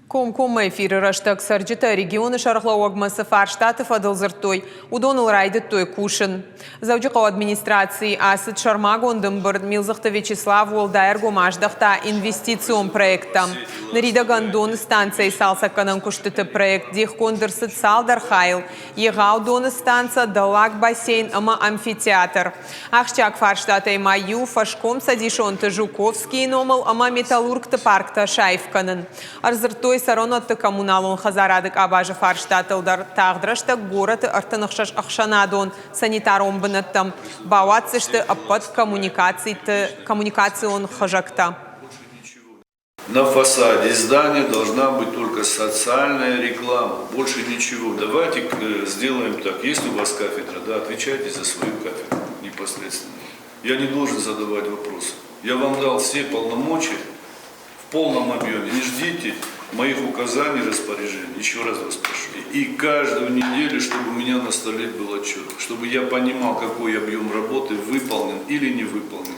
Комкоммӕ эфиры рӕстӕг цӕрджытӕ регионы сӕргълӕууӕгмӕ цы фарстаты фӕдыл дзырдтой, уыдоныл райдыдтой кусын. Дзӕуджыхъӕуы администрацийы ацыд сӕрмагонд ӕмбырд. Милдзыхты Вячеслав уӕлдай ӕргом аздӕхта инвестицион проекттӕм. Ныридӕгӕн доны станцӕйы цалцӕггӕнӕн куыстыты проект дихгонд ӕрцыд цалдӕр хайыл. Егъау доны станцӕ, дӕллаг бассейн ӕмӕ амфитеатр. Ахсджиаг фарстатӕй ма иу фӕскомцӕдисонты Жуковскийы номыл ӕмӕ Металлургты парктӕ саив кӕнын. Ӕрдзырдтой цӕрӕнуӕтты коммуналон хӕдзарады къабазы фарстатыл дӕр. Тагъд рӕстӕг горӕты 36 ӕхсӕнадон санитарон бынӕттӕм бауадздзысты ӕппӕт коммуникациты коммуникацион хызӕгтӕ. На фасаде здания должна быть только социальная реклама, больше ничего. Давайте сделаем так. Есть у вас кафедра, да, отвечайте за свою кафедру непосредственно. Я не должен задавать вопросы. Я вам дал все полномочия в полном объеме. Не ждите моих указаний, распоряжений. Еще раз вас прошу. И каждую неделю, чтобы у меня на столе был отчет, чтобы я понимал, какой объем работы выполнен или не выполнен.